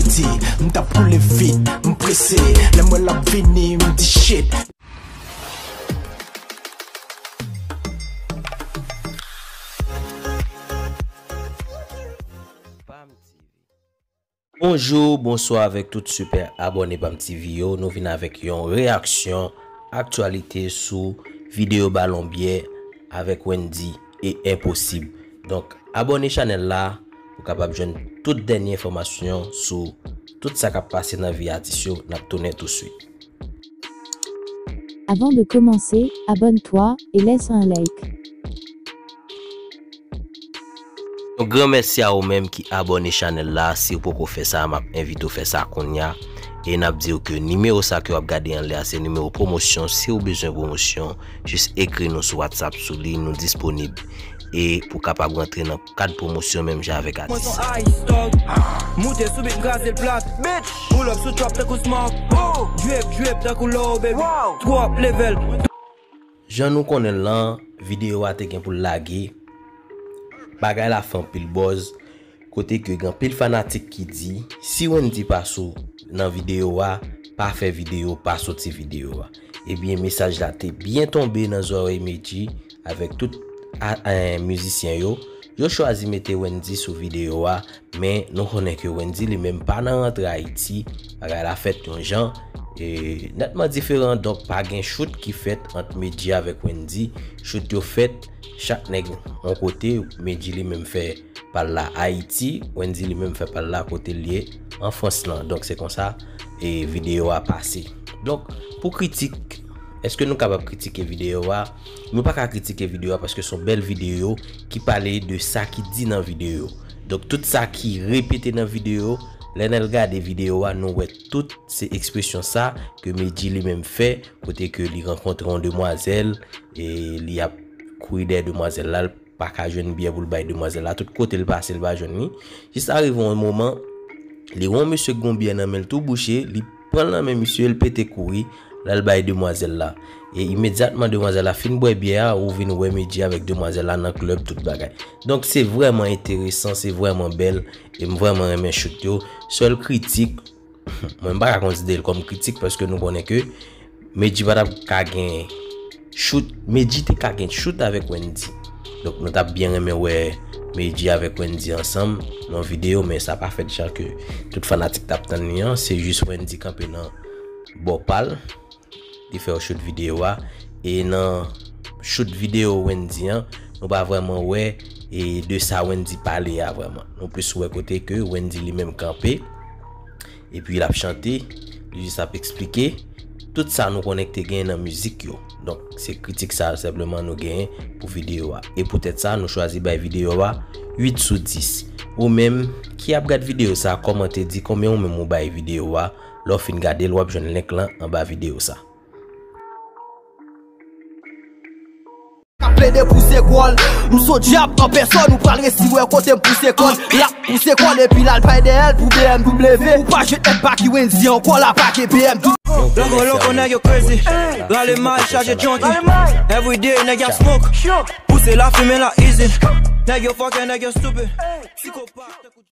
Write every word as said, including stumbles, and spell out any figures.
Di, m t ap koule vit, m prese. Lè m wè l ap vini, m di shit. Bonjou, bonswa avèk tout sipè abòne Pam T V yo. Nou vin avèk yon reyaksyon aktyalite sou videyo balon byè avèk Wendy e Enposib. Donk, abòne chanèl la pou w kapab jwenn tout dènye enfòmasyon sou tout sa k ap pase nan vi atis yo. N ap tounen touswit. Avant de commencer, abonne-toi et laisse un like. Yon gran mèsi a ou menm ki abòne chanèl la. Si w poko fè sa, m ap envite w fè sa kounye a. E n ap di w ke nimewo sa ke w ap gade anlè a, se nimewo pwomosyon. Si w bezwen pwomosyon, jis ekri nou sou WhatsApp sou li, nou disponib. E pou w kapab rantre nan kad pwomosyon menm jan avèk atis. Moute sou bit, m kraze l plat. Pull up sou trap tankou smoke. Drip, drip tankou low, baby. Twòp level. Jan nou konnen l lan, videyo a te gen pou l lage. Bagay la fè anpil buzz, kote ke gen anpil fanatik ki di, si Wendy pa sou nan videyo a, pa fè videyo, pa soti videyo a. Ebyen, mesaj la te byen tonbe nan zòrèy Medjy avèk tout a, a, mizisyen yo. Yo chwazi mete Wendy sou videyo a, men nou konnen ke Wendy li menm pa nan rantre Ayiti. Bagay la fèt yon jan e nètman diferan. Donk, pa gen chout ki fèt ant Medjy avèk Wendy. Chout yo fèt, chak nèg yon kote. Medjy li menm fè pa l la Ayiti, Wendy li menm fè pa l la kote l ye an Frans lan. Donk, se konsa e videyo a pase. Donk, pou kritik, èske nou kapab kritike videyo a? Nou pa ka kritike videyo a paske se yon bèl videyo ki pale de sa ki di nan videyo. Donk, tout sa ki repete nan videyo, lè n al gade videyo a, nou wè tout se ekspresyon sa ke Medjy li menm fè, kote ke li rankontre yon demwazèl e li ap kouri dèyè demwazèl la, l pa ka jwenn byè pou l bay demwazèl la, tout kote l pase, l pa jwenn li. Jis arive yon moman, li wè yon mesye k gen yon byè nan men l tou bouche, li pran l nan men misye, l pete kouri, l al bay demwazèl la. E imedyatman demwazèl la fin bwè byè a, ou vin wè Medjy avèk demwazèl la nan klèb, tout bagay. Donk, se vrèman enteresan, se vrèman bèl, e m vrèman renmen chout yo. Sèl kritik, mwen m pa ka konsidere l kòm kritik paske nou konnen ke Medjy pa t ap ka gen chout, Medjy te ka gen chout avèk Wendy. Donk, nou t ap byen renmen wè Medjy avèk Wendy ansanm nan videyo, men sa pa fèt jan ke tout fanatik t ap tann li an. Se jis Wendy kanpe nan bò pa l, li fè yon chout videyo a. E nan chout videyo Wendy an, nou pa vrèman wè e de sa Wendy pale a vrèman. Nou plis wè kote ke Wendy li menm kanpe, epi l ap chante, li jis ap eksplike tout sa nou konnen ki te genyen nan mizik yo. Donk, se kritik sa senpleman nou genyen pou videyo a. E poutèt sa, nou chwazi bay videyo a uit sou dis. Ou menm ki ap gad videyo sa, kòmante, di konbyen ou menm ou bay videyo a. Lè w fin gade l, w ap jwenn link lan anba videyo sa. K ap plede pouse kò l. M s on dyab an pèsòn, ou pral resi wè kote m pouse kò l. L ap pouse kò l epi l al bay dèyè l pou B M W. Ou pa jwenn èd pa ki Wendy ankò, la pa gen B M W. Loko loko nèg yo crazy. Rale may chaje junkie. Everyday nèg y ap smoke. Pouse lafimen la izin. Nèg yo fucking, nèg yo stupid. Psikopat.